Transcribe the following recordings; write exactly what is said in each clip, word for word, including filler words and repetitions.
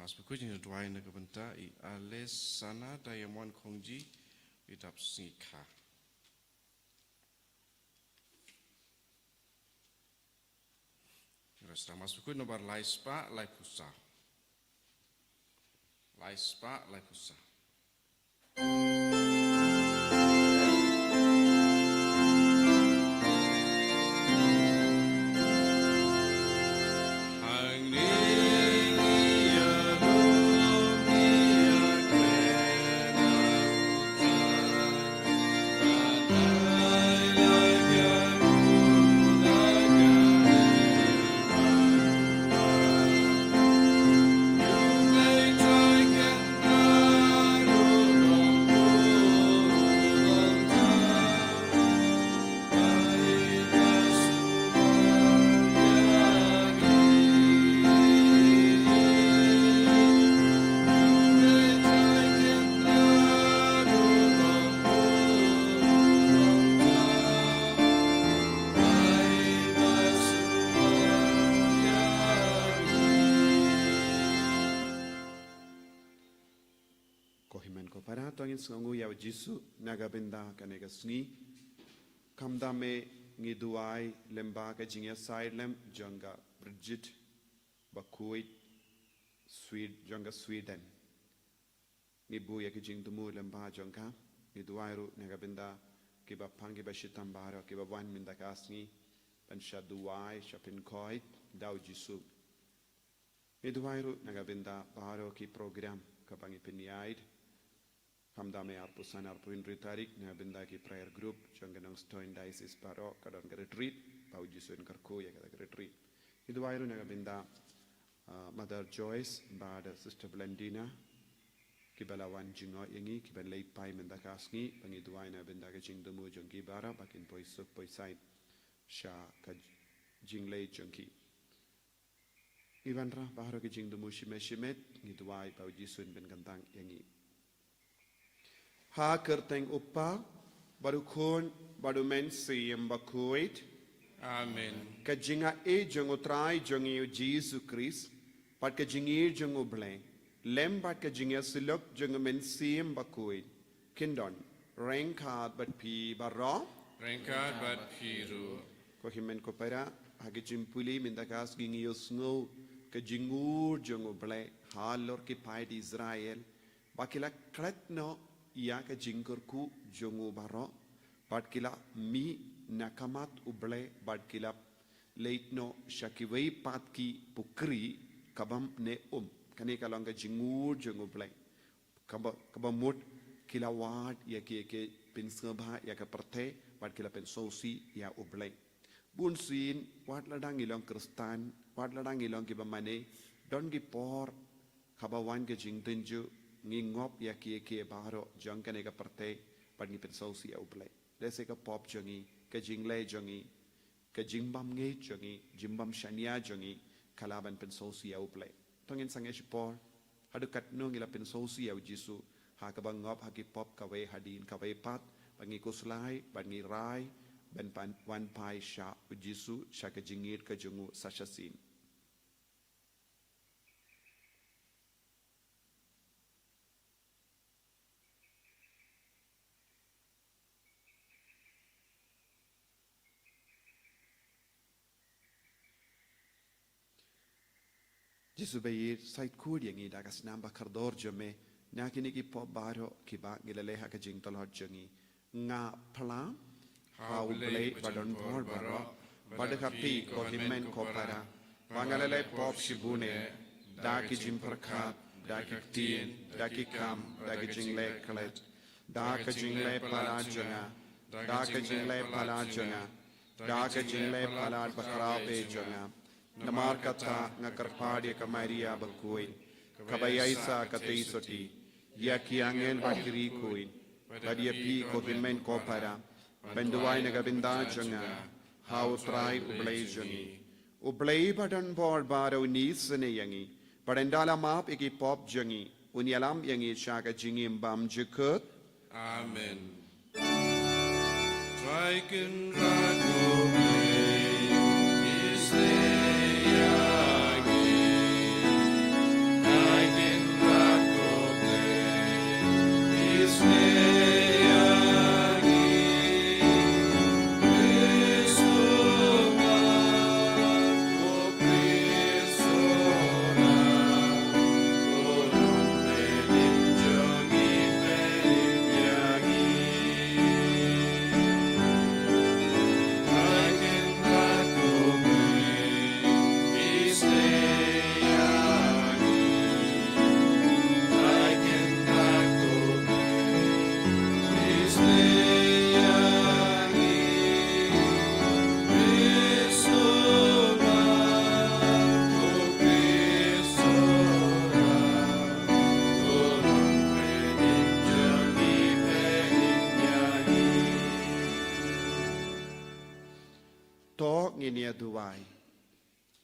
Sbukut jingduwai na ka bynta i Alesana Diamond Khongji, i dap sngi kha. Resta mas bukut nombar lai spah lai phew saw. Lai spah lai phew saw. Ko hynmen ko para, to ngin sngewnguh ïa u Jisu na ka bynta kane ka sngi. Khamtam eh ngi duwai lyngba ka jingïasaid lem jong ka Bridget Bakhuid, Swed-, jong ka Sweden. Ngi buh ïa ka jingthmu lyngba jong ka. Ngi duwai ruh na ka bynta kiba pang kiba shitom baroh kiba wan mynta ka sngi ban shah duwai, shah pynkhuid da u Jisu. Ngi duwai ruh na ka bynta baroh ki program kaba ngi pynïaid. Khamtam eh arphew san arphew hynriew tarik na ka bynta ki prayer group jong ka Nongstoiñ Diocese baroh, ka don ka retreat, ba u Jisu un kyrkhu ïa kata ka retreat. Ngi duwai ruh na ka bynta, ah, Mother Joyce bad Sister Blandina, kiba la wan jngoh ïa ngi, kiba leit phai mynta ka sngi, ba ngi duwai na ka bynta ka jingthmu jong ki baroh, ba kin poi suk poi sain sha ka jingleit jong ki. Ngi wanrah baroh ki jingthmu shimet shimet, ngi duwai ba u Jisu un pynkyntang ïa ngi. Ha ka kyrteng u Kpa, bad u Khun, bad u Mynsiem Bakhuid. Amen. Ka jingaiei jong u Trai jong ngi u Jisu Khrist, bad ka jingïeit jong u Blei, lem bad ka jingïasyllok jong u Mynsiem Bakhuid, kin don ryngkat bad phi baroh. Ryngkat bad phi ruh. Ko hynmen ko para, ha ka jingpule mynta ka sngi ngi ïohsngew ka jingïeit jong u Blei halor ki paid Israel, ba ki la klet noh ïa ka jingkyrkhu jong u baroh, bad ki la mih na ka mat u Blei, bad ki la leit noh sha kiwei pat ki pukri kabym ne um. Kane ka long ka jingïeit jong u Blei. Kaba, kaba mut ki la wad ïa ki, ki pynsngewbha ïa ka pyrthei, bad ki la pynsngewsih ïa u Blei. Bunsien, wat lada ngi long Khristan, wat lada ngi long kiba mane, don ki por, kaba wan ka jingtynjuh, ngi ngop ïa ki, ki baroh jong kane ka pyrthei, bad ngi pynsngewsih ïa u Blei. Lehse ka pop jong ngi, ka jingleh jong ngi, ka jingbymngeit jong ngi, jingbymshaniah jong ngi, ka lah ban pynsngewsih ïa u Blei. To ngin sangeh shipor, haduh katno ngi la pynsngewsih ïa u Jisu, ha kaba ngop ha ki pop kawei hadien kawei pat, ba ngi khuslai, ba ngi rai, ban pan, wan phai sha u Jisu, sha ka jingïeit ka jong u sa shisien. Jisu ba ïeit, sa khuid ïa ngi da ka snam ba kordor jong me na kine ki pop baroh kiba ngi la leh ha ka jingtlot jong ngi. Nga phla ha u Blei ba don bor baroh, bad ha phi ko hynmen ko para, ba nga la leh pop shibun eh, da ki jingpyrkhat, da ki ktien, da ki kam, da ki jingleh klet, da ka jingleh palat jong nga, da ka jingleh palat jong nga, da ka jingleh palat bakhraw eh jong nga. Namar kata nga kyrpad ïa ka Maria bakhuid, kaba ïaishah katei sotti, ïa ki angel bad ki riewkhuid, bad ïa phi ko hynmen ko para, ban duwai na ka bynta jong nga ha u Trai u Blei jong ngi. U Blei ba don bor baroh un isynei ïa ngi, bad ynda la map ïa ki pop jong ngi, un ïalam ïa ngi sha ka jingim bymjukut. Amen. Trai Kynrad ko Blei, isynei ïa ngi. ïa duwai.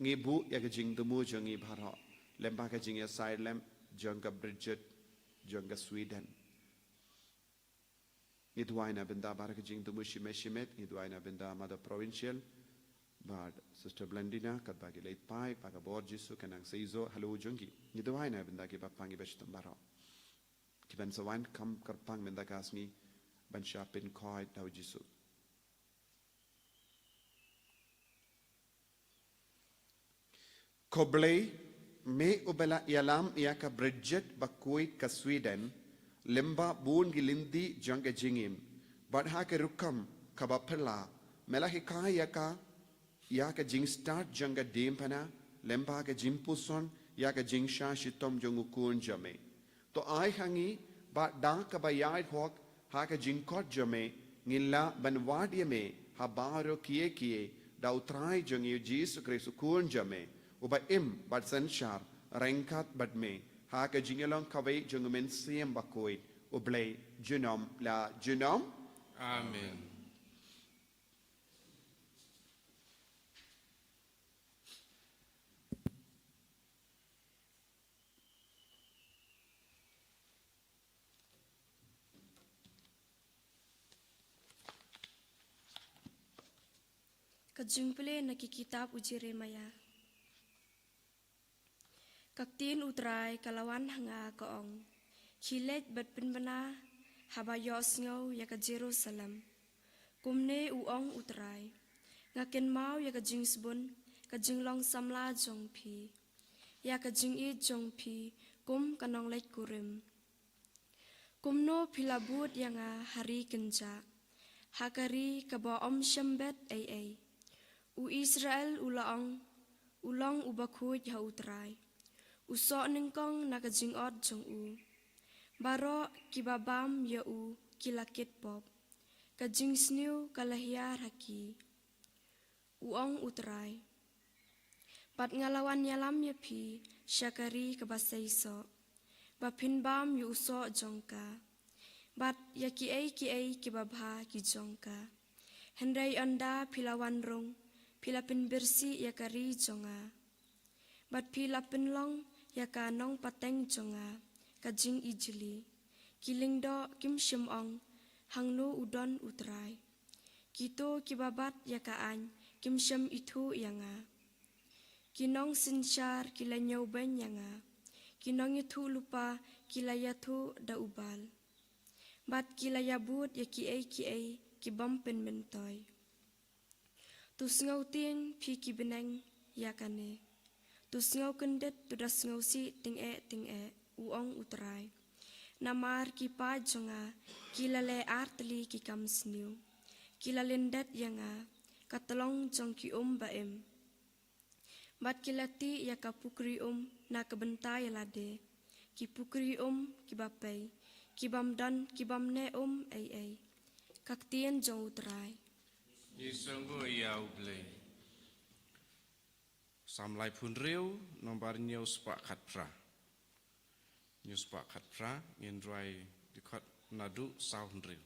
Ngi buh ïa ka jingthmu jong ngi baroh lyngba ka jingïasaid lem jong ka Bridget jong ka Sweden. Ngi duwai na bynta baroh ka jingthmu shimet shimet, ngi duwai na bynta Mother Provincial bad Sister Blendina, katba ki leit phai, ba ka bor Jisu kan nang seisoh halor jong ki. Ngi duwai na bynta kiba pang kiba shitom baroh, kiban sa wan kham kyrpang mynta ka sngi ban shah pynkoit da u Jisu. Ko Blei, me uba la ïalam ïa ka Bridget bakhuid ka Sweden lyngba bun ki lynti jong ka jingim, bad ha ka rukom kaba phylla me la hikai ïa ka, ïa ka jingstad jong ka diengphna lyngba ka jingpuson ïa ka jingshah shitom jong u Khun jong me. To ai ha ngi ba da kaba ïaid hok ha ka jingkhot jong me, ngin lah ban wad ïa me ha baroh kiei kiei, da u Trai jong ngi u Jisu Khrist u Khun jong me, uba im bad synshar ryngkat bad me ha ka jingïalong kawei jong u Mynsiem Bakhuid, U Blei junom la junom. Amen. Ka jingpule na ki kitab u Jeremiah. Ka ktien u Trai ka la wan ha nga ka ong: Khie leit bad pynbna haba ïohsngew ïa ka Jerusalem. Kumne u ong u Trai: Nga kynmaw ïa ka jingsbun ka jinglong samla jong phi, ïa ka jingïeit jong phi kum ka nongleit kurim. Kumno phi la bud ïa nga ha ri kynjah, ha ka ri kaba ym shym bet ei ei. U Israel u la ong, u long uba khuid ha u Trai, u soh nyngkong na ka jingot jong u. Baroh kiba bam ïa u ki la kit pop, ka jingsniew ka la hiar ha ki. U ong u Trai: Bad nga la wan ïalam ïa phi sha ka ri kaba seisoh, ba phin bam ïa u soh jong ka bad ïa kiei kiei kiba bha ki jong ka. Hynrei ynda phi la wan rung, phi la pynbirsih ïa ka ri jong nga, bad phi la pynlong ïa ka nongpateng jong nga ka jingijli. Ki lyngdoh kim shym ong, hangno u don u Trai. Kito kiba bat ïa ka aiñ kim shym ithuh ïa nga. Ki nongsynshar ki la ñiewbeiñ ïa nga, ki nongïathuhlypa ki la ïathuh da u Baal, bad ki la ïabud ïa kiei kiei ki bym pynmyntoi. To sngewtieng phi ki bneng ïa kane. To sngew kyndit, to da sngewsih tyngeh tyngeh, u ong u Trai. Namar ki paid jong nga ki la leh ar tylli ki kam sniew. Ki la lyndet ïa nga, ka tlong jong ki um ba im. Bad ki la tih ïa ka pukri um na ka bynta ïa lade, ki pukri um kiba pei, ki bym don, ki bym neh um ei ei. Ka ktien jong u Trai. Ngi sngewbha ïa u Blei. Psalm laiphew hynriew, nombar hynñiew spah khatphra. Hynñiew spah khatphra, ngin rwai dkhot naduh saw hynriew.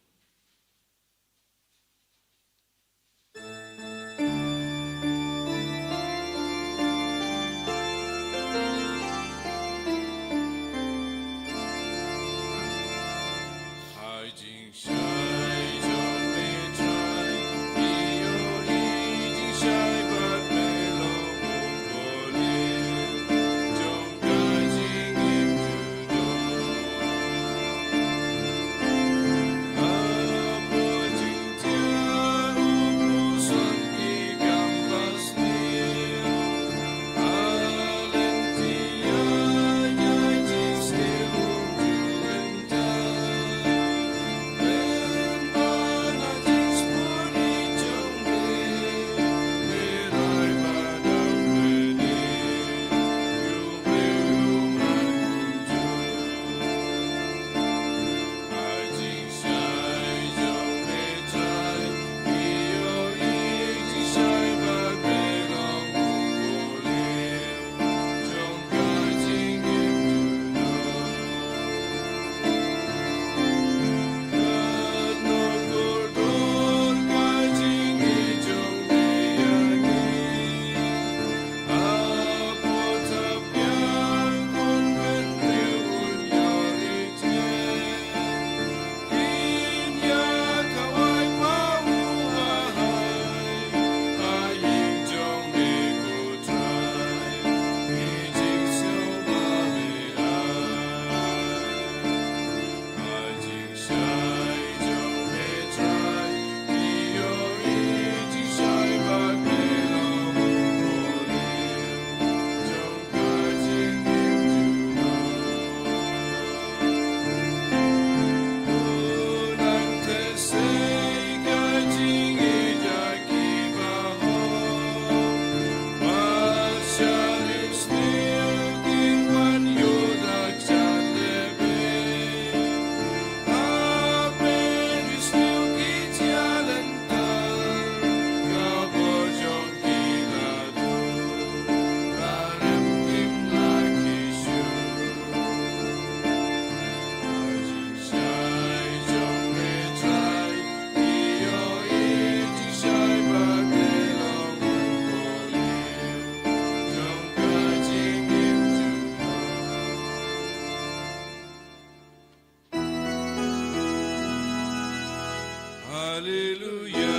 Haleluya,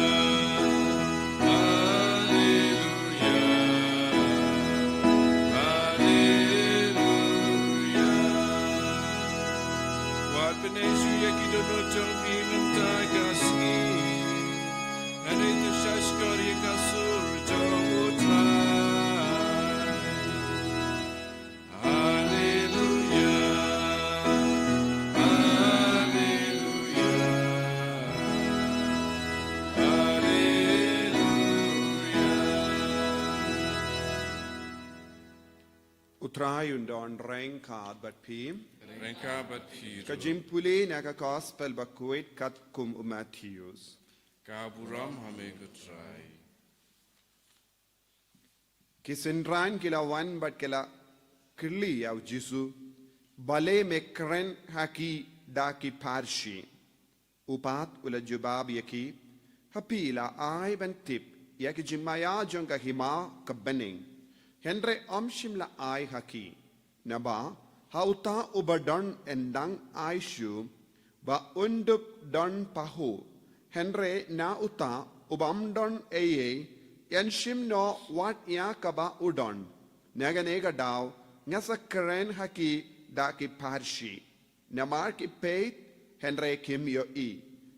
haleluya, haleluya. Wat pynïaid shuh ïa ki dohnud jong phi mynta ka sngi. Hynrei to sha shkor ïa ka sur jong U Trai. Haleluya, haleluya, haleluya. U Trai un don ryngkat bad phi. Ryngkat bad phi ruh. Ka jingpule na ka Gospel bakhuid katkum u Mathaios. Ka burom ha me ko Trai. Ki synran ki la wan bad ki la kylli ïa u Jisu, balei me kren ha ki da ki pharshi. U Pat u la jubab ïa ki, ha phi la ai ban tip ïa ki jingmaïa jong ka hima ka bneng, hynrei ym shym la ai ha ki. Naba ha uta uba don yn dang ai shuh, ba un dup don pahuh. Hynrei na uta ubym don ei ei, yn shim noh wat ïa kaba u don. Na kane ka daw nga sa kren ha ki da ki pharshi. Namar ki peit hynrei kim ïohi,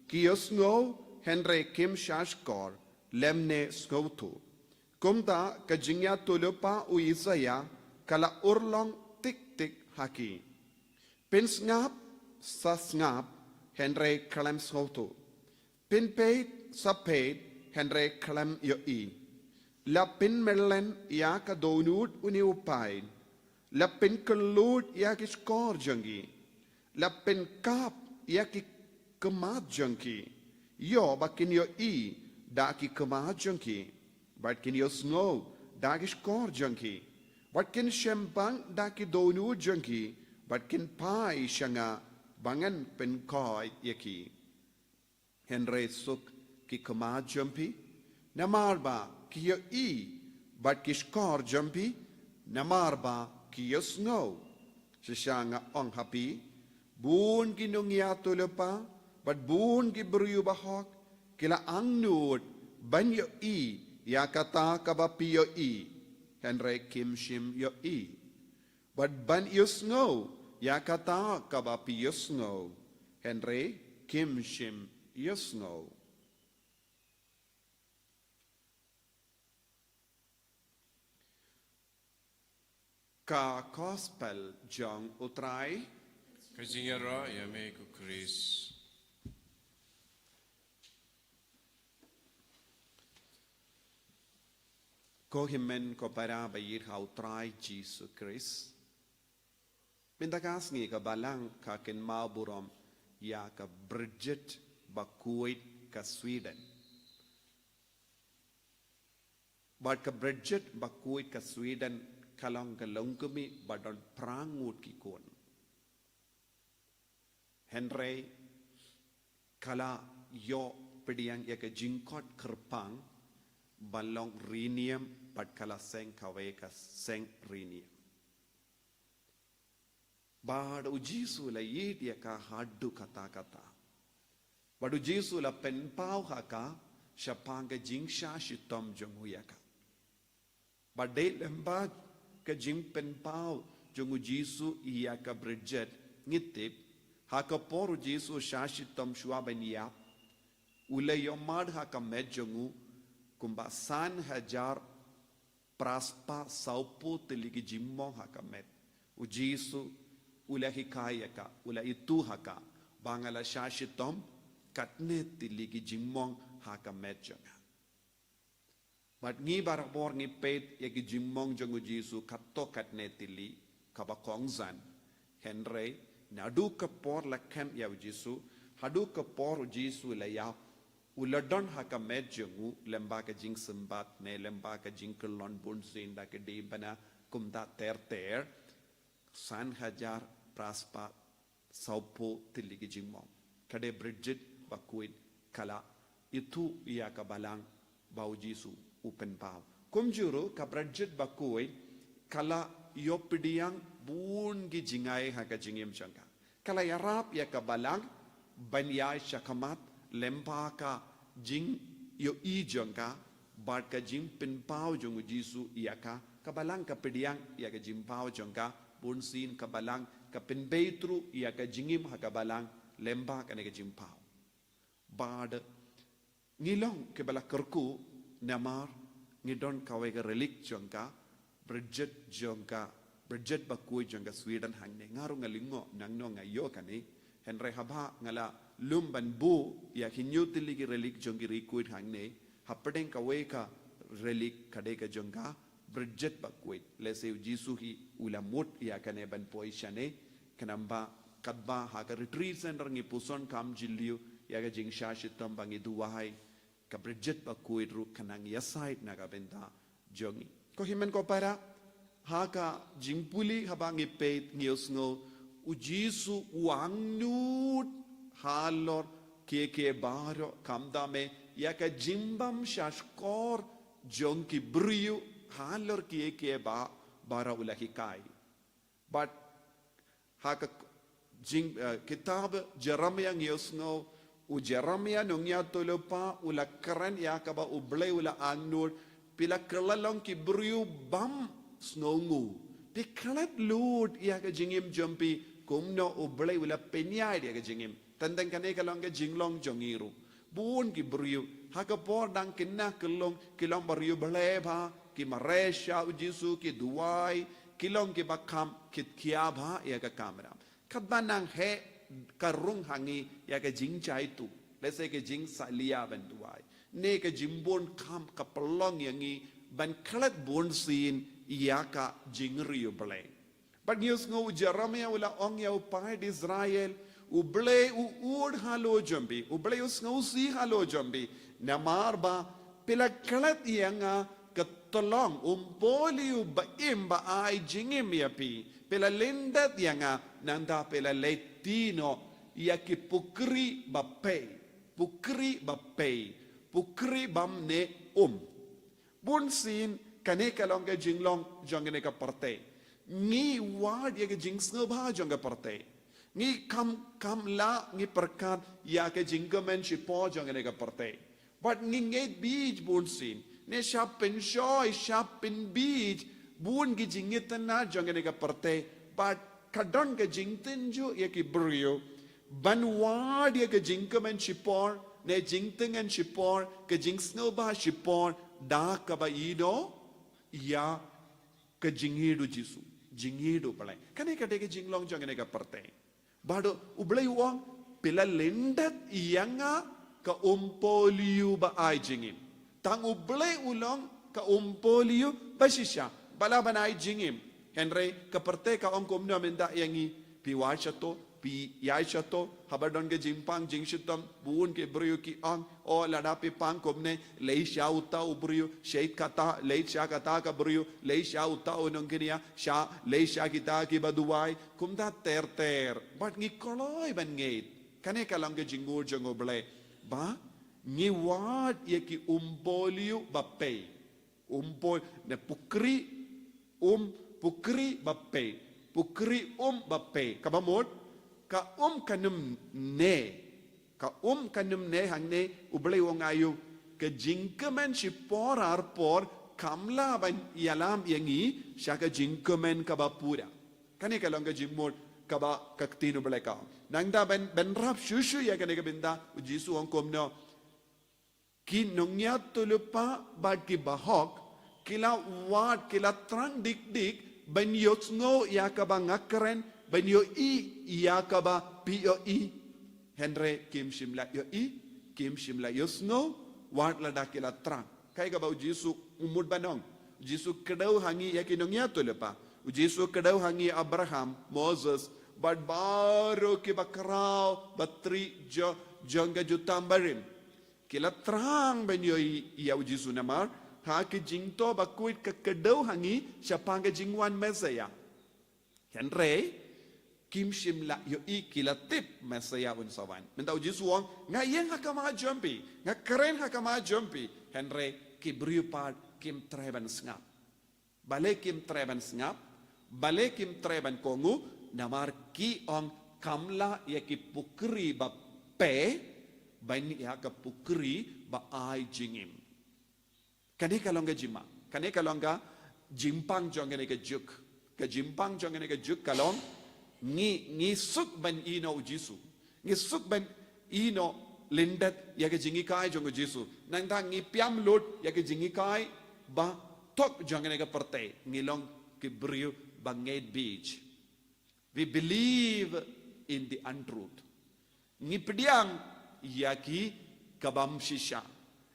ki ïohsngew hynrei kim sngap lymne sngewthuh. Kumta ka jingïathuhlypa u Isaïah ka la urlong tik tik ha ki. Pynsngap sa sngap hynrei khlem sngewthuh. Pynpeit sa peit hynrei khlem ïohi. La pynmlien ïa ka dohnud une u paid. La pynkyllut ïa ki shkor jong ki. La pynkap ïa ki khmat jong ki. Ïoh ba kin ïohi da ki khmat jong ki, bad kin ïohsngew da ki shkor jong ki, bad kin shemphang da ki dohnud jong ki, bad kin phai sha nga ba ngan pynkhuid ïa ki. Hynrei suk ki khmat jong phi namar ba ki ïohi, bad ki shkor jong phi namar ba ki ïohsngew. Shisha nga ong ha phi, bun ki nongïathuhlypa bad bun ki briew bahok ki la angnud ban ïohi ïa kata kaba phi ïohi, hynrei kim shym ïohi. Bad ban ïohsngew ïa kata kaba phi ïohsngew, hynrei kim shym ïohsngew. Ka Gospel jong U Trai. Ka jingïaroh ïa me ko Khrist. Ko hynmen ko para ba ïeit ha U Trai Jisu Khrist. Mynta ka sngi ka Balang ka kynmaw burom ïa ka Bridget bakhuid ka Sweden. Bad ka Bridget bakhuid ka Sweden ka long ka longkmie ba don phra ngut ki khun. Hynrei ka la ïoh pdiang ïa ka jingkhot kyrpang ba long riewniam, bad ka la seng kawei ka seng riewniam. Bad U Jisu u la ïeit ïa ka haduh katta katta. Bad U Jisu u la pynpaw ha ka shaphang ka jingshah shitom jong u ïa ka. Bad dei lyngba ka jingpynpaw jong U Jisu ïa ka Bridget ngi tip, ha ka por U Jisu u shah shitom shuwa ban ïap, u la ïohmad ha ka met jong u kumba san hajar phra spah sawphew tylli ki jingmong ha ka met. U Jisu u la hikai ïa ka, u la ithuh ha ka, ba nga la shah shitom katne tylli ki jingmong ha ka met jong nga. Bad ngi barabor ngi peit ïa ki jingmong jong U Jisu katto katne tylli kaba kongsan. Hynrei naduh ka por la khlem ïa U Jisu haduh ka por U Jisu la ïap, u la don ha ka met jong u lyngba ka jingsympat ne lyngba ka jingkyllon bunsien da ka dei bana kumta ter ter, san hajar phra spah sawphew tylli ki jingmong. Ka dei Bridget bakhuid ka la ithuh ïa ka Balang ba U Jisu u pynpaw. Kumjuh ruh ka Bridget bakhuid ka la ïoh pdiang bun ki jngai ha ka jingim jong ka. Ka la ïarap ïa ka Balang ban ïaid shakhmat lyngba ka jingïohi jong ka, bad ka jingpynpaw jong u Jisu ïa ka, ka Balang ka pdiang ïa ka jingpaw jong ka, bunsien ka Balang ka pynbeit ruh ïa ka jingim ha ka Balang lyngba kane ka jingpaw. Bad ngi long kiba la kyrkhu namar ngi don kawei ka relic jong ka, Bridget jong ka, Bridget bakhuid jong ka Sweden hangne. Nga ruh nga lyngngoh nangno nga ïoh kane. Hynrei haba nga la lum ban buh ïa ki hynñiew tylli ki relic jong ki riewkhuid hangne, hapdeng kawei ka relic ka dei ka jong ka Bridget bakhuid. Lehse u Jisu hi u la mut ïa kane ban poi shane, khnang ba katba ha ka retreat center ngi puson kam jylliew ïa ka jingshah shitom ba ngi duwai, ka Bridget bakhuid ruh kan nang ïasaid na ka bynta jong ngi. Ko hynmen ko para, ha ka jingpule haba ngi peit ngi ïohsngew u Jisu u angnud halor kiei kiei baroh, khamtam eh ïa ka jingbym shahshkor jong ki briew halor kiei kiei ba baroh u la hikai. Bad ha ka jing, eh, kitab Jeremiah ngi ïohsngew, u Jeremiah nongïathuhlypa u la kren ïa kaba U Blei u la angnud, phi la kylla long ki briew bym sngewnguh. Phi klet lut ïa ka jingim jong phi, kumno U Blei u la pynïaid ïa ka jingim. Teng teng kane ka long ka jinglong jong ngi ruh. Bun ki briew ha ka por dang khynnah khyllung ki long ba riewblei bha, ki mareh sha u Jisu, ki duwai, ki long kiba kham khitkhia bha ïa ka kamram. Katba nang heh ka rung ha ngi ïa ka jingjaituh, lehse ka jingsalia ban duwai, ne ka jingbun kham ka pynlong ïa ngi ban klet bunsien ïa ka jingriewblei. Bad ngi ïohsngew u Jeremiah u la ong ïa u paid Israel, U Blei u ud halor jong phi, U Blei u sngewsih halor jong phi, namar ba phi la klet ïa nga ka tyllong, umpoliew ba im ba ai jingim ïa phi. Phi la lyndet ïa nga, nangta phi la leit noh ïa ki pukri ba pei, pukri ba pei, pukri bym ne um. Bunsien kane ka long ka jinglong jong kane ka pyrthei. Ngi wad ïa ka jingsngewbha jong ka pyrthei. Ngi kham, kham lah ngi pyrkhat ïa ka jingkmen shipor jong kane ka pyrthei. Bad ngi ngeit beit bunsien, ne shah pynshoi, shah pynbeit bun ki jingitynnad jong kane ka pyrthei. Bad ka don ka jingtynjuh ïa ki briew ban wad ïa ka jingkmen shipor, ne jingtyngen shipor, ka jingsngewbha shipor da kaba ïehnoh ïa ka jingïeit U Jisu, jingïeit U Blei. Kane ka dei ka jinglong jong kane ka pyrthei. Bad U Blei u ong, phi la lyndet ïa nga ka umpoliew ba ai jingim. Tang U Blei u long ka umpoliew ba shisha ba lah ban ai jingim. Hynrei ka pyrthei ka ong kumno mynta ïa ngi? Phi wad shato, phi ïaid shato, haba don ka jingpang jingshitom, bun ki briew ki ong, o lada phi pang kumne, leit sha uta u briew, leit kata, leit sha kata ka briew, leit sha uta u nongkñia, sha, leit sha kita kiba duwai, kumta ter ter. Bad ngi kloi ban ngeit. Kane ka long ka jingmut jong U Blei ba ngi wad ïa ki umpoliew ba pei. Umpol, ne pukri, um, pukri ba pei. Pukri um ba pei. Kaba mut, ka um kan ym ne. Ka um kan ym ne hangne, U Blei u ong aïu, ka jingkmen shipor arpor kam lah ban ïalam ïa ngi sha ka jingkmen kaba pura. Kane ka long ka jingmut kaba ka ktien U Blei ka ong. Nangta ban, ban rap shuh shuh ïa kane ka bynta, U Jisu u ong kumno, ki nongïathuhlypa bad ki bahok ki la wad, ki la thrang dik dik ban ïohsngew ïa kaba nga kren, ban ïohi ïa kaba phi ïohi. Hynrei kim shym la ïohi, kim shym la ïohsngew, wat lada ki la thrang. Kaei kaba U Jisu u mut ban ong? U Jisu kdew ha ngi ïa ki nongïathuhlypa. U Jisu kdew ha ngi Abraham, Moses, bad baroh kiba khraw, ba trei jong, jong ka jutang barim. Ki la thrang ban ïohi ïa U Jisu namar ha ka jingthoh bakhuid ka kdew ha ngi shaphang ka jingwan Messaïah. Hynrei kim shym la ïohi, ki la tip Messaïah un sa wan. Mynta U Jisu u ong, nga ïeng ha khmat jong phi, nga kren ha khmat jong phi. Hynrei ki briew pat kim treh ban sngap. Balei kim treh ban sngap? Balei kim treh ban kohnguh? Namar ki ong kam lah ïa ki pukri ba pei ban ïa ka pukri ba ai jingim. Kane ka long ka jingma. Kane ka long ka jingpang jong kane ka juk. Ka jingpang jong kane ka juk ka long ngi, ngi suk ban ïehnoh u Jisu. Ngi suk ban ïehnoh lyndet ïa ka jinghikai jong u Jisu. Nangta ngi pynïap lut ïa ka jinghikai ba tok jong kane ka pyrthei. Ngi long ki briew ba ngeit beit. We believe in the untruth. Ngi pdiang ïa ki ka bym shisha,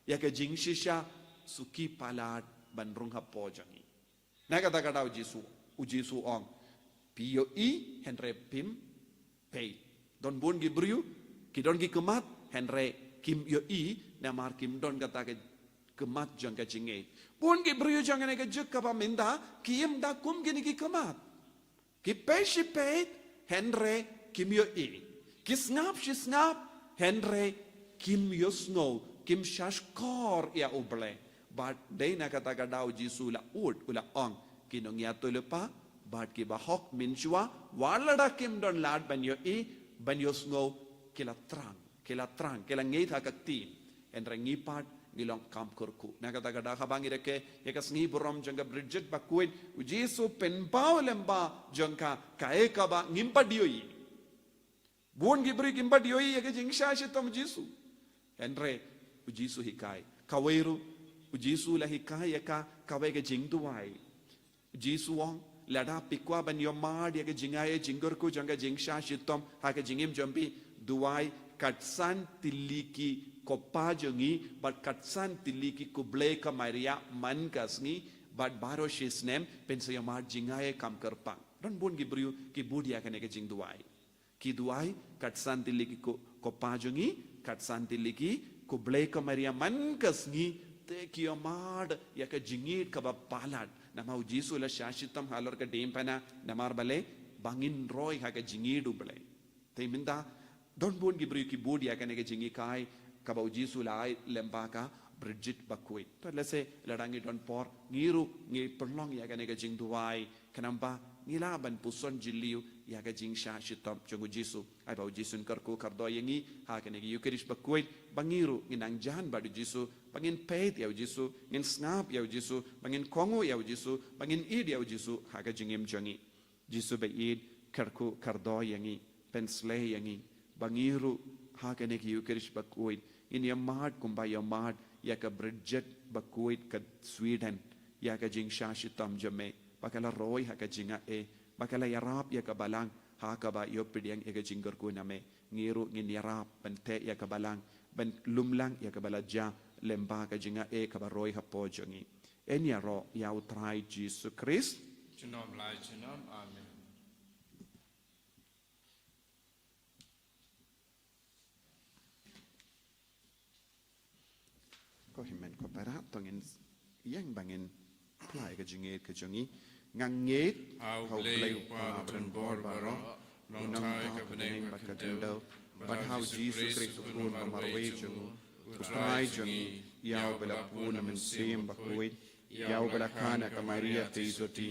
ïa ka jingshisha suki palat ban rung hapoh jong ngi. Na kata ka daw u Jisu, u Jisu u ong, phi ïohi hynrei phim peit. Don bun ki briew, ki don ki khmat, hynrei kim ïohi, namar kim don kata ka khmat jong ka jingngeit. Bun ki briew jong kane ka juk kaba mynta, kim da kum kine ki khmat. Ki peit shi peit, hynrei kim ïohi. Ki sngap shi sngap, hynrei kim ïohsngew, kim shahshkor ïa u Blei. Bad dei na kata ka daw u Jisu u la ud, u la ong, ki nongïathuhlypa bad ki bahok mynshuwa, wat lada kim don lad ban ïohi, ban ïohsngew, ki la thrang. Ki la thrang, ki la ngeit ha ka ktien. Hynrei ngi pat ngi long kham kyrkhu. Na kata ka daw haba ngi rakhe ïa ka sngi burom jong ka Bridget bakhuid, u Jisu u pynpaw lem ba jong ka, kaei kaba ngim pat ïohi. Bun ki briew kim pat ïohi ïa ka jingshah shitom u Jisu. Hynrei u Jisu u hikai. Kawei ruh, u Jisu u la hikai ïa ka, kawei ka jingduwai. Jisu u ong, lada phi kwah ban ïohmad ïa ka jingai jingkyrkhu jong ka jingshah shitom ha ka jingim jong phi, duwai, kat san tylli ki ko Pa jong ngi bad kat san tylli ki khublei ko Maria man ka sngi, bad baroh shi snem phin sa ïohmad jingai kham kyrpang. Don bun ki briew ki bud ïa kane ka jingduwai. Ki duwai, kat san tylli ki ko, ko Pa jong ngi, kat san tylli ki khublei ko Maria man ka sngi, te ki ïohmad ïa ka jingïeit kaba palat. Namar u Jisu u la shah shitom halor ka diengphna, namar balei, ba ngin roi ha ka jingïeit u Blei. Te mynta, don bun ki briew ki bud ïa kane ka jinghikai, kaba u Jisu u la ai lem ba ka Bridget bakhuid. To lehse lada ngi don por, ngi ruh ngi pynlong ïa kane ka jingduwai, khnang ba ngi lah ban puson jylliew ïa ka jingshah shitom jong u Jisu. Ai ba u Jisu un kyrkhu kyrdoh ïa ngi ha kane ka Eucharist bakhuid, ba ngi ruh ngin nang jan bad u Jisu, ba ngin peit ïa u Jisu, ngin sngap ïa u Jisu, ba ngin kohnguh ïa u Jisu, ba ngin ïeit ïa u Jisu ha ka jingim jong ngi. Jisu baieit, kyrkhu kyrdoh ïa ngi, pynsleh ïa ngi, ba ngi ruh ha kane ka Eucharist bakhuid ngin ïohmad kumba ïohmad ïa ka Bridget bakhuid ka Sweden, ïa ka jingshah shitom jong me, ba ka la roi ha ka jingaiei, ba ka la ïarap ïa ka Balang ha kaba ïoh pdiang ïa ka jingkyrkhu na me. Ngi ruh ngin ïarap ban teh ïa ka Balang, ban lum lang ïa kaba la jia lem ba ka jingaiei kaba roi hapoh jong ngi. Yn ïaroh ïa u Trai Jisu Khrist. Junom la junom. Amen. Ko hynmen ko para, to ngin ïeng ba ngin pynlait ka jingngeit ka jong ngi. Nga ngeit ha u Blei u Kpa badonbor baroh, u nongthaw ka bneng bad ka khyndew, bad ha u Jisu Khrist u Khun ba marwei jong u, u Trai jong ngi, ïa uba la bun na u Mynsiem Bakhuid, ïa uba la kha na ka Maria Theisotti,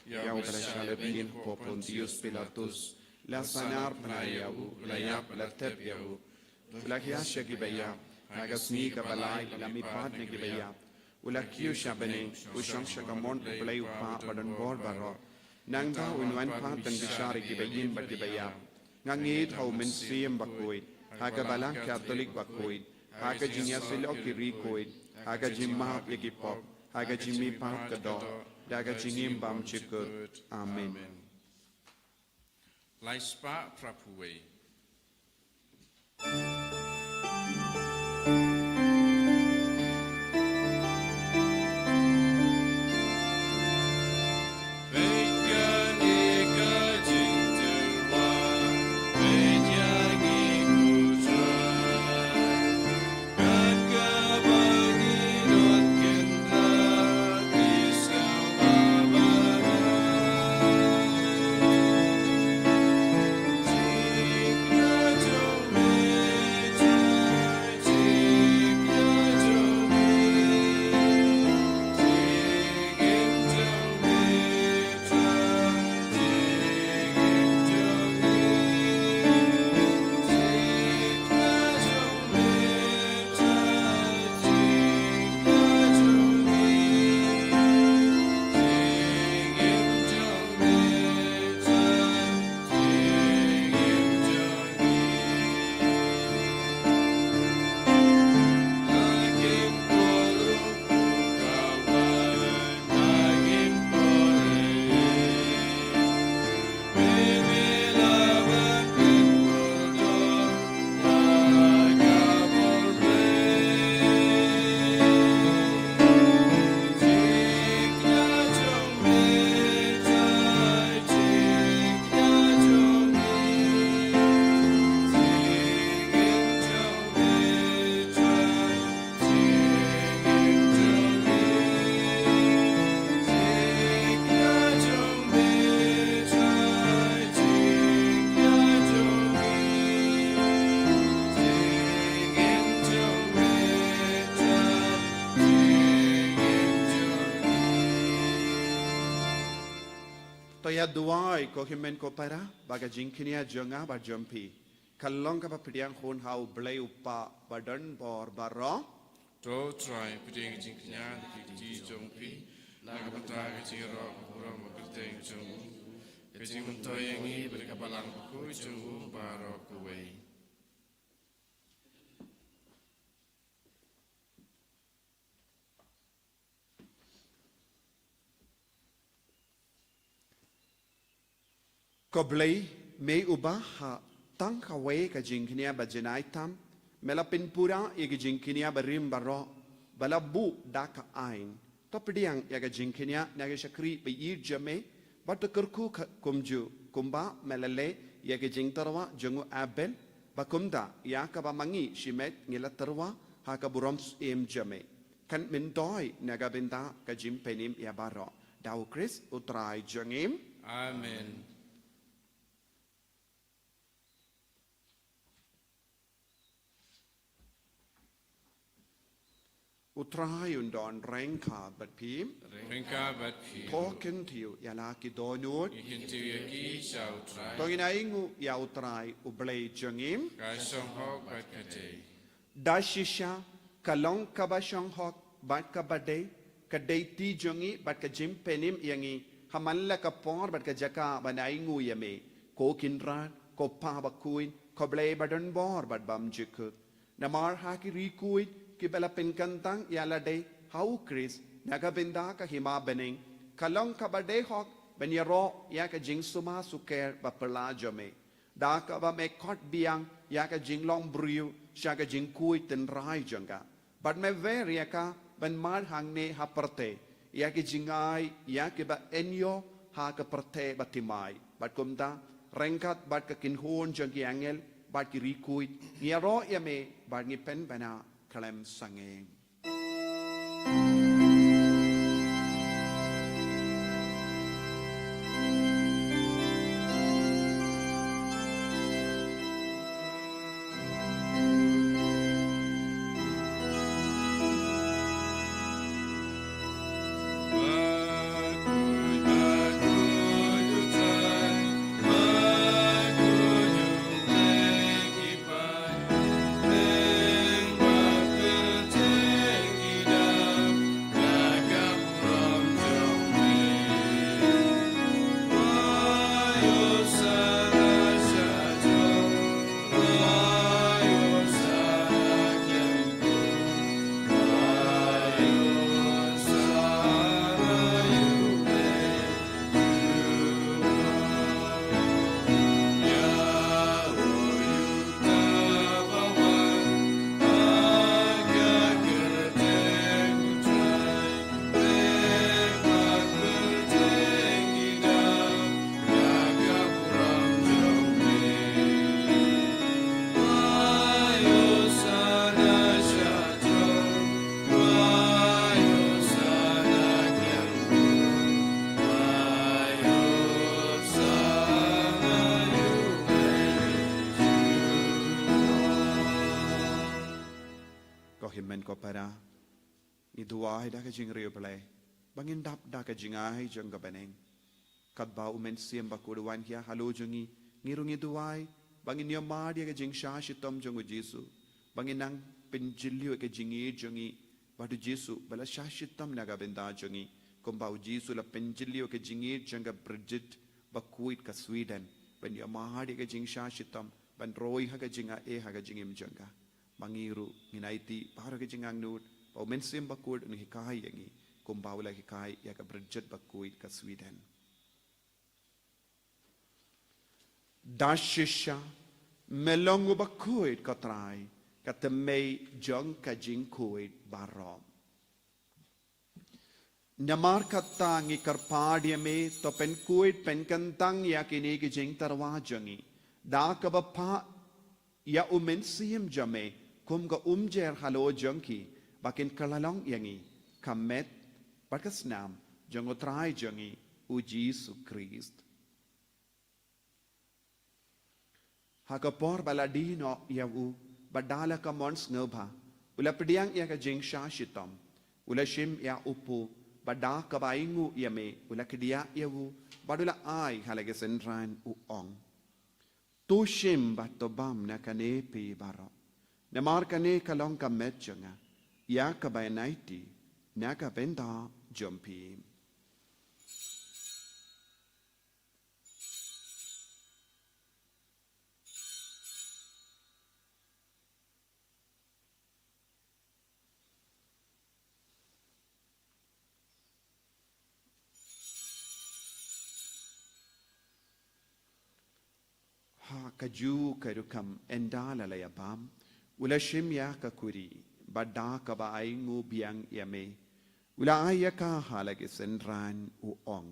ïa uba la shah leit beiñ hapoh Pontius Pilatus, la sahnarphna ïa u, la ïap, la thep ïa u, u la hiar sha ki baïap, ha ka sngi kaba lai u la mihpat na ki baïap, u la kiew sha bneng, u shong sha kamon u Blei u Kpa badonbor baroh. Nangta un wan pat ban bishar ïa ki baïing bad ki baïap. Nga ngeit ha u Mynsiem Bakhuid, ha ka Balang Katholik bakhuid, ha ka jingïasyllok ki riewkhuid, ha ka jingmap ïa ki pop, ha ka jingmihpat ka doh, da ka jingim bymjukut. Amen. Lai spah phra phew wei. Ïa duwai ko hynmen ko para, ba ka jingkñia jong nga bad jong phi ka long kaba pdiang hun ha U Blei U Kpa ba don bor baroh. To Trai, pdiang ka jingkñia na ki kti jong phi, na ka bynta ka jingïaroh ka burom ba kyrteng jong u, ka jingmyntoi ïa ngi bad ka Balang Bakhuid jong u baroh kawei. Ko Blei, me uba ha tang kawei ka jingkñia ba jinai tam, me la pynpura ïa ka jingkñia barim baroh ba la buh da ka aiñ. To pdiang ïa ka jingkñia na ka shakri ba ïeit jong me, bad to kyrkhu ka kumjuh kumba me la leh ïa ka jingtyrwa jong u Abel, ba kumta ïa kaba ma ngi shimet ngi la tyrwa ha ka burom syiem jong me. Kan myntoi na ka bynta ka jingpynim ïa baroh. Da U Khrist U Trai jong ngi. Amen. U Trai un don ryngkat bad phi. Ryngkat bad phi. To kyntiew ïa la ki dohnud. Ngi kyntiew ïa ki sha U Trai. To ngin ainguh ïa U Trai U Blei jong ngi. Ka shong hok bad ka dei. Da shisha ka long kaba shong hok bad kaba dei, ka dei ti jong ngi bad ka jingpynim ïa ngi ha man la ka por bad ka jaka ban ainguh ïa me, ko Kynrad, ko Pa Bakhuid, ko Blei ba don bor bad bymjukut. Namar ha ki riewkhuid kiba la pynkyntang ïa lade ha U Khrist na ka bynta ka hima bneng, ka long kaba dei hok ban ïaroh ïa ka jingsumar sukher ba phylla jong me. Da kaba me khot biang ïa ka jinglong briew sha ka jingkhuid tynrai jong ka, bad me wer ïa ka ban mad hangne ha pyrthei ïa ki jingai ïa kiba yn ïoh ha ka pyrthei bathymmai. Bad kumta, ryngkat bad ka kynhun jong ki angel bad ki riewkhuid, ngi ïaroh ïa me bad ngi pynbna khlem sangeh. Ko hynmen ko para, ngi duwai da ka jingriewblei ba ngin dap da ka jingai jong ka bneng. Katba U Mynsiem Bakhuid u wan hiar halor jong ngi, ngi ruh ngi duwai ba ngin ïohmad ïa ka jingshah shitom jong U Jisu, ba ngin nang pynjylliew ïa ka jingïeit jong ngi bad U Jisu ba la shah shitom na ka bynta jong ngi, kumba U Jisu u la pynjylliew ïa ka jingïeit jong ka Bridget Bakhuid ka Sweden, ban ïohmad ïa ka jingshah shitom, ban roi ha ka jingaiei ha ka jingim jong ka. Ma ngi ruh ngin aiti baroh ka jingangnud ba U Mynsiem Bakhuid un hikai ïa ngi, kumba u la hikai ïa ka Bridget Bakhuid ka Sweden. Da shisha me long uba khuid, ko Trai, ka thymmei jong ka jingkhuid baroh. Namar kata ngi kyrpad ïa me, to pynkhuid pynkyntang ïa kine ki jingtyrwa jong ngi da kaba phah ïa U Mynsiem jong me kum ka umjer halor jong ki, ba kin kylla long ïa ngi ka met bad ka snam jong U Trai jong ngi U Jisu Khrist. Ha ka por ba la die noh ïa u, bad da la ka mon sngewbha u la pdiang ïa ka jingshah shitom, u la shim ïa u pur, bad da kaba ainguh ïa me u la kdiah ïa u, Bad u la ai ha la ki synran u ong, to shim bad to bam na kane phi baroh. Namar kane ka long ka met jong nga, ïa kaba yn aiti na ka bynta jong phi. Ha kajuh ka rukom ynda la la ïa bam, u la shim ïa ka kuri, bad da kaba ainguh biang ïa me, u la ai ïa ka ha la ki synran u ong,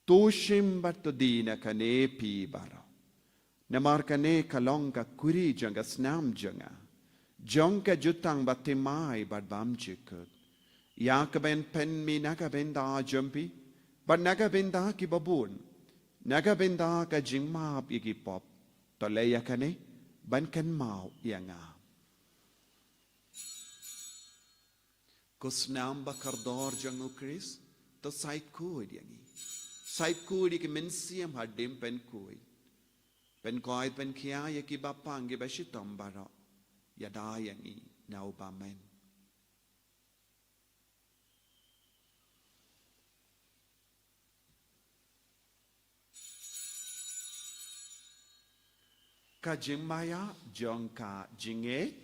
to shim bad to die na kane phi baroh. Namar kane ka long ka kuri jong ka snam jong nga, jong ka jutang ba thymmai bad bymjukut, ïa kaba yn pynmih na ka bynta jong phi bad na ka bynta kiba bun, na ka bynta ka jingmap ïa ki pop. To leh ïa kane ban kynmaw ïa nga. Ko snam ba kordor jong u Khrist, to shait khuid ïa ngi. Shait khuid ïa ki mynsiem hadien pynkhuid. Pynkoit pynkhia ïa kiba pang kiba shitom baroh. Ïada ïa ngi na u bymman. Ka jingmaïa jong ka jingngeit.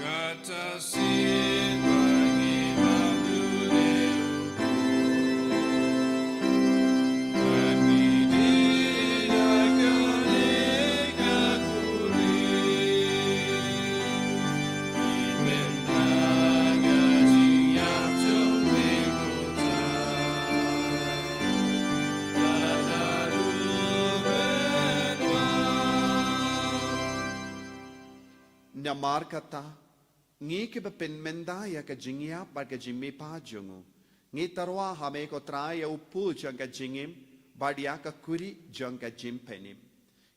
Kata sien ba ngi bam duh ne u Khrist, ba ngi die na kane ka kuri. Namar kata, ngi kiba pynmynta ïa ka jingïap bad ka jingmihpat jong u, ngi tyrwa ha me ko Trai ïa u pud jong ka jingim bad ïa ka kuri jong ka jingpynim.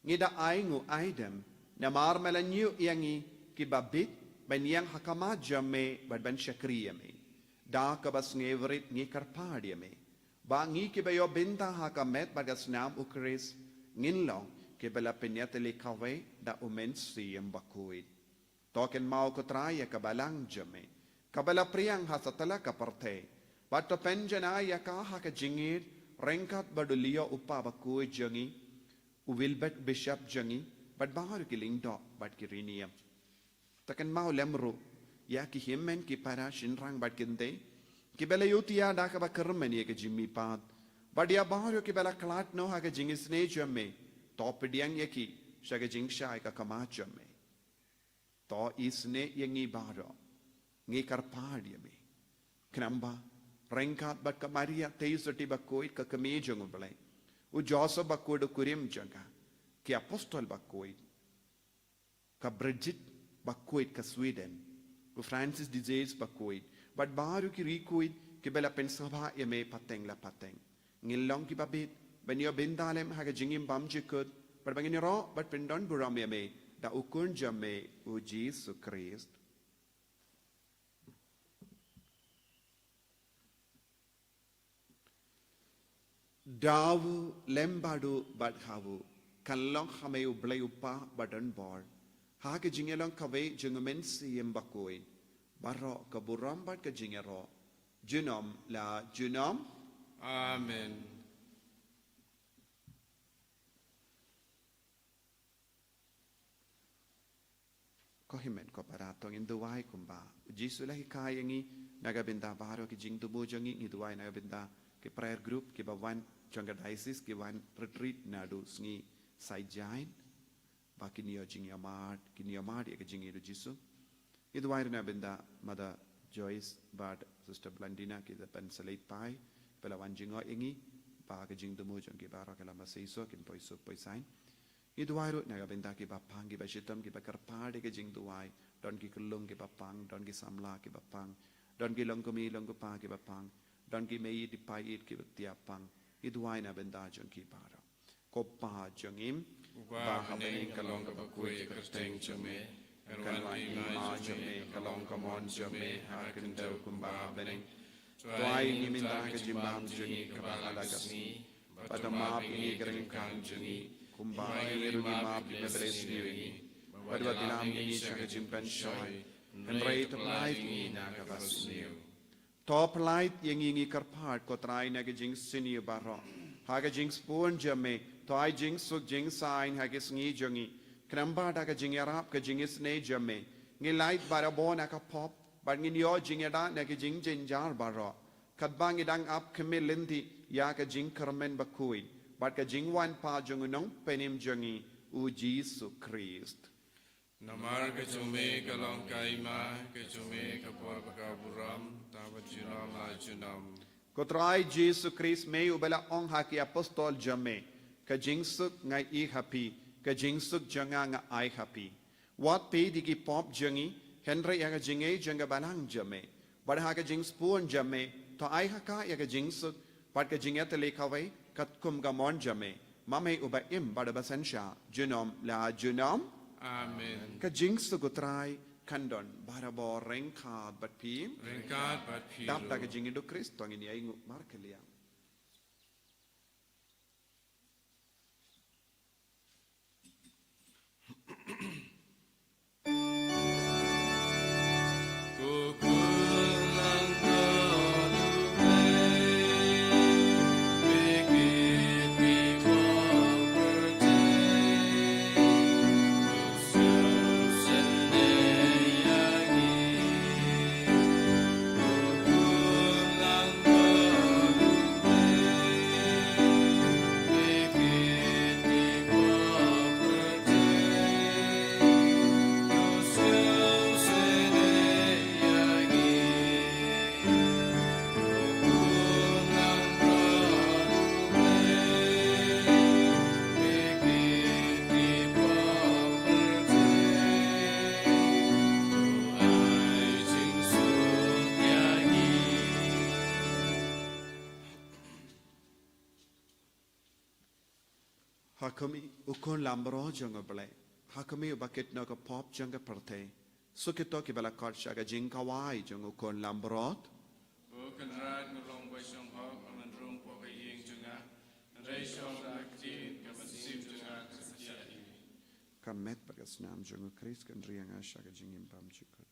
Ngi da ainguh aidem, namar me la ñiew ïa ngi kiba bit, ban ïeng ha khmat jong me bad ban shakri ïa me. Da kaba sngewrit ngi kyrpad ïa me, ba ngi kiba ïoh bynta ha ka met bad ka snam u Khrist, ngin long kiba la pynïatylli kawei da u Mynsiem Bakhuid. To kynmaw ko Trai ïa ka balang jong me, kaba la phriang ha satlak ka pyrthei, bad to pynjanai ïa ka ha ka jingïeit, ryngkat bad u Leo u Kpa Bakhuid jong ngi, u Wilbert Bishop jong ngi, bad baroh ki lyngdoh bad ki riewniam. To kynmaw lem ruh ïa ki hynmen ki para shynrang bad kynthei, kiba la ïohthiah da kaba kyrmen ïa ka jingmihpat, bad ïa baroh kiba la khlad noh ha ka jingisynei jong me, to pdiang ïa ki sha ka jingshai ka khmat jong me. To isynei ïa ngi baroh, ngi kyrpad ïa me. Khnang ba, ryngkat bad ka Maria Theisotti Bakhuid ka kmie jong u Blei, u Joseph Bakhuid u kurim jong ka, ki apostol bakhuid, ka Bridget Bakhuid ka Sweden, u Francis de Sales Bakhuid, bad baroh ki riewkhuid kiba la pynsngewbha ïa me pateng la pateng, ngin long kiba bit ban ïoh bynta lem ha ka jingim bymjukut, bad ba ngin ïaroh bad pyndonburom ïa me da u Khun jong me u Jisu Khrist. Da u lem bad u bad ha u, kan long ha me u Blei u Kpa badonbor, ha ka jingïalong kawei jong u Mynsiem Bakhuid, baroh ka burom bad ka jingïaroh, junom la junom. Amen. Ko hynmen ko para, to ngin duwai kumba u Jisu u la hikai ïa ngi. Na ka bynta baroh ki jingthmu jong ngi, ngi duwai na ka bynta ki prayer group kiba wan jong ka diocese, ki wan retreat naduh sngi Saitjaiñ, ba kin ïoh jingïamad, kin ïamad ïa ka jingïeit u Jisu. Ngi duwai ruh na ka bynta Mother Joyce bad Sister Blandina, ki da pynsleit paid, ba la wan jngoh ïa ngi, ba ka jingthmu jong ki baroh ka long ba seisoh, kin poi suk poi saiñ. Ngi duwai ruh na ka bynta kiba pang, kiba shitom, kiba kyrpad ïa ka jingduwai, don ki khyllung kiba pang, don ki samla kiba pang, don ki longkmie longkpa kiba pang, don ki mei ïeit ki pa ïeit kiba thiah pang. Ngi duwai na ka bynta jong ki baroh. Ko Pa jong ngi, uba ha bneng, ka long kaba khuid ïa ka kyrteng jong me, kan wan ïa ka hima jong me, ka long ka mon jong me ha ka khyndew kumba ha bneng. To ai ïa ngi mynta ka jingbam jong ngi kaba ha la ka sngi, bad to map ïa ngi ki ryngkat jong ngi, kumba ngi ruh ngi map ïa kiba isynei ïa ngi. Bad wat ïalam ïa ngi sha ka jingpynshoi, hynrei to pyllait ïa ngi na kaba sniew. To pyllait ïa ngi, ngi kyrpad, ko Trai, na ka jingsniew baroh, ha ka jingsbun jong me. To ai jingsuk jingsaiñ ha ki sngi jong ngi, khnang ba da ka jingïarap ka jingisynei jong me, ngin lait barabor na ka pop, bad ngin ïoh jingïada na ki jingjynjar baroh, katba ngi dang ap khmih lynti ïa ka jingkyrmen bakhuid bad ka jingwan pat jong u Nongpynim jong ngi, u Jisu Khrist. Namar ka jong me ka long ka hima, ka jong me ka por bad ka burom, tang bad junom la junom. Ko Trai Jisu Khrist, me uba la ong ha ki apostol jong me, ka jingsuk nga ai ha phi, ka jingsuk jong nga nga ai ha phi. Wat peit ïa ki pop jong ngi, hynrei ïa ka jingngeit jong ka balang jong me. Bad ha ka jingsbun jong me, to ai ha ka ïa ka jingsuk bad ka jingïatylli kawei katkum ka mon jong me, ma me uba im bad uba synshar junom la junom. Amen. Ka jingsuk u Trai kan don barabor ryngkat bad phi. Ryngkat bad phi ruh. Dap da ka jingïaid u Khrist to ngin ïainguh markylliang. Ha khmih, u Khun Lambrot jong U Blei, ha khmih uba kit noh ka pop jong ka pyrthei. Suk ïa kito kiba la khot sha ka jingkhawai jong u Khun Lambrot. Ko Kynrad, nga long ba shong hok, ba men rung hapoh ka ïing jong nga, hynrei shong da ka ktien, ka mynsiem jong nga kan satia ïa ngi. Ka met bad ka snam jong u Khrist kan ri ïa nga sha ka jingim bymjukut.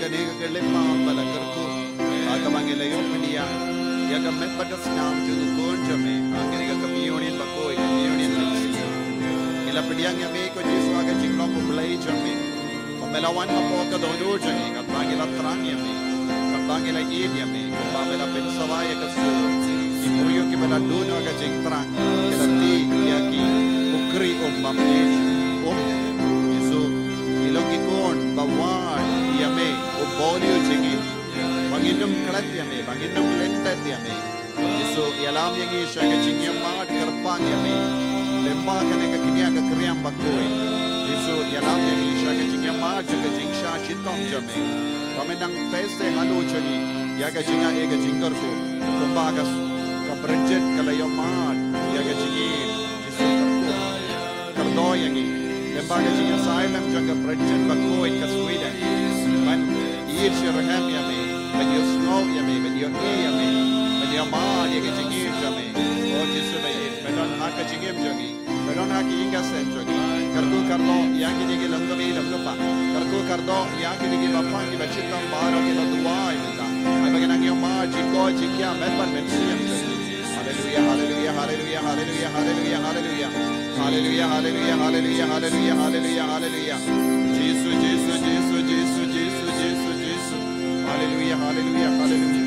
Kane ka khyllipmat ba la kyrkhu, ha kaba ngi la ïoh pdiang ïa ka met bad ka snam jong u Khun jong me ha kane ka Communion bakhuid, Communion Mynsiem. Ngi la pdiang ïa me ko Jisu ha ka jinglong U Blei jong me. Ba me la wan hapoh ka dohnud jong ngi, katba ngi la thrang ïa me, katba ngi la ïeit ïa me, kumba me la pynsawa ïa ka sur. Ki briew kiba la duna ka jingthrang ki la tih ïa ki pukri um baptis um. Jisu, ngi long ki khun ba wad ïa me, U Bawiong jong ngi. Ba ngin ym klet ïa me, ba ngin ym lyndet ïa me. Jisu, ïalam ïa ngi sha ka jingïamad kyrpang ïa me lyngba kane ka kñia ka kriam bakhuid. Jisu, ïalam ïa ngi sha ka jingïamad sha ka jingshah shitom jong me. Ba men nang pynbeit halor jong ngi ïa ka jingaiei ka jingkyrkhu, kumba ka, ka Bridget ka la ïamad ïa ka jingim. Jisu, kyrkhu, kyrdoh ïa ngi lyngba ka jingïasaid lem jong ka Bridget bakhuid ka Sweden. Ban ïeit shitrhem ïa me, ban ïohsngew ïa me, ban ïohi ïa me, ban ïamad ïa ka jingim jong me. O Jisu ba ïeit, pyndonkam ha ka jingim jong ngi, pyndonkam ha ka ïing ka sem jong ngi. Kyrkhu kyrdoh ïa kine ki longkmie longkpa, kyrkhu kyrdoh ïa kine kiba pang kiba shitom baroh kiba duwai mynta. Ai ba kin nang ïamad jingkoit jingkhiah met bad mynsiem jong ngi. Haleluia, haleluia, haleluia, haleluia, haleluia, haleluia. Haleluia, haleluia, haleluia, haleluia, haleluia, haleluia. Jisu, Jisu, Jisu, Jisu, Jisu, Jisu, Jisu. Haleluia, haleluia, haleluia.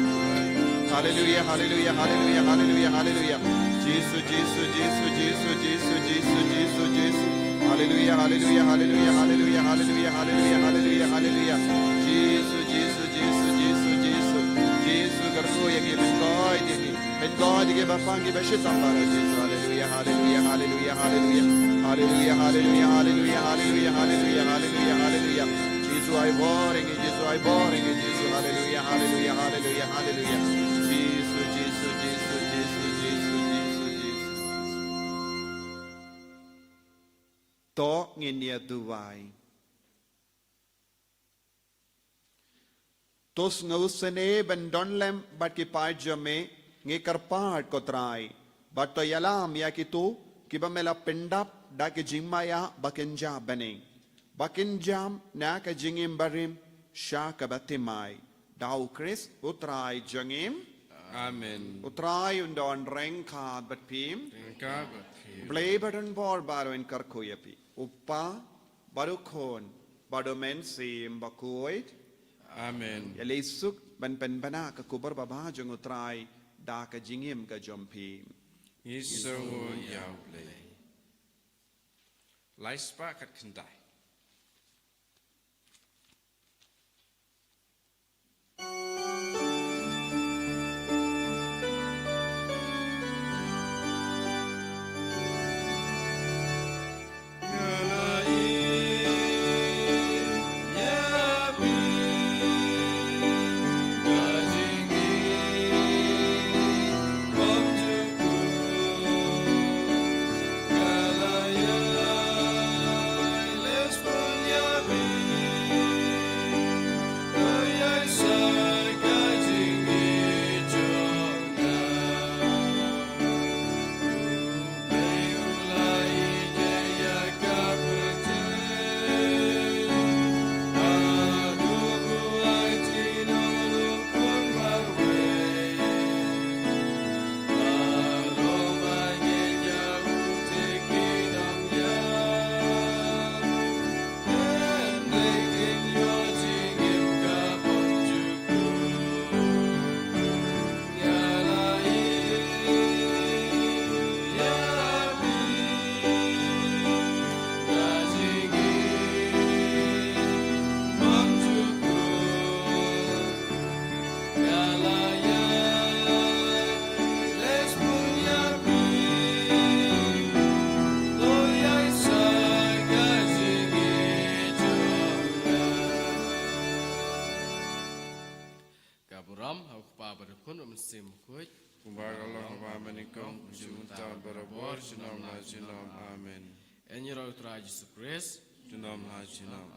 Haleluia, haleluia, haleluia, haleluia, haleluia. Jisu, Jisu, Jisu, Jisu, Jisu, Jisu, Jisu, Jisu. Haleluia, haleluia, haleluia, haleluia, haleluia, haleluia, haleluia, haleluia. Jisu, Jisu, Jisu, Jisu, Jisu. Jisu, kyrkhu ïa ngi, pynkoit ïa ngi. Pynkoit ïa kiba pang kiba shitom baroh Jisu. Haleluia, haleluia, haleluia, haleluia. Haleluia, haleluia, haleluia, haleluia, haleluia, haleluia, haleluia. Jisu ai bor ïa ngi, Jisu ai bor ïa ngi, Jisu. Haleluia, haleluia, haleluia, haleluia. Jisu, Jisu, Jisu, Jisu, Jisu, Jisu, Jisu. To ngin ïa duwai. To sngewsynei ban don lem bad ki paid jong me, ngi kyrpad ko Trai. Bad to ïalam ïa kito kiba me la pyndap da ki jingmaïa ba kynja bneng, ba kin jam na ka jingim barim sha kaba thymmai. Da U Khrist U Trai jong ngi. Amen. U Trai un don ryngkat bad phi. Ryngkat bad phi. Blei ba don bor baroh un kyrkhu ïa phi. U Kpa, bad U Khun, bad U Mynsiem Bakhuid. Amen. Ïaleh suk ban pynbna ka khubor babha jong U Trai da ka jingim ka jong phi. Ngi sngew ïa U Blei. Lai spah khatkhyndai. Ka burom ha U Kpa bad U Khun bad U Mynsiem Bakhuid. Kumba ka long ha kaba mynnyngkong, mynta bad barabor, junom la junom. Amen. Yn ïaroh U Trai Jisu Khrist. Junom la junom.